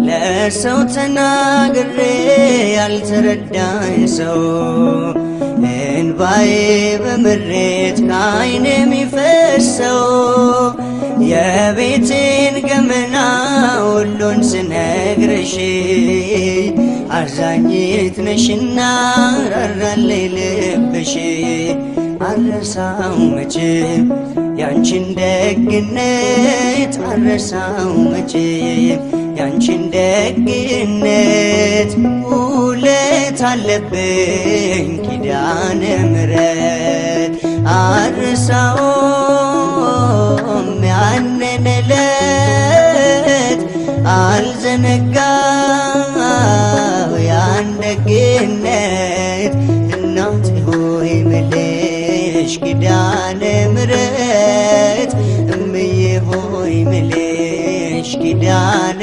ለሰው ተናግሬ ያልተረዳኝ ሰው፣ እንባዬ በምሬት ከዓይኔ የሚፈሰው፣ የቤቴን ገመና ሁሉን ስነግርሽ፣ አዛኝት ነሽና ራራልኝ ልብሽ። አረሳው መቼም ያንቺን ደግነት፣ አረሳው መቼም ያንቺን ደግነት። ውለት አለብኝ ኪዳነ ምሕረት። አረሳውም ያንን ዕለት፣ አልዘነጋው ያን ደግነት። እናቴ ሆይ ምልሽ ኪዳነ ምሕረት፣ እምዬ ሆይ ምልሽ ኪዳነ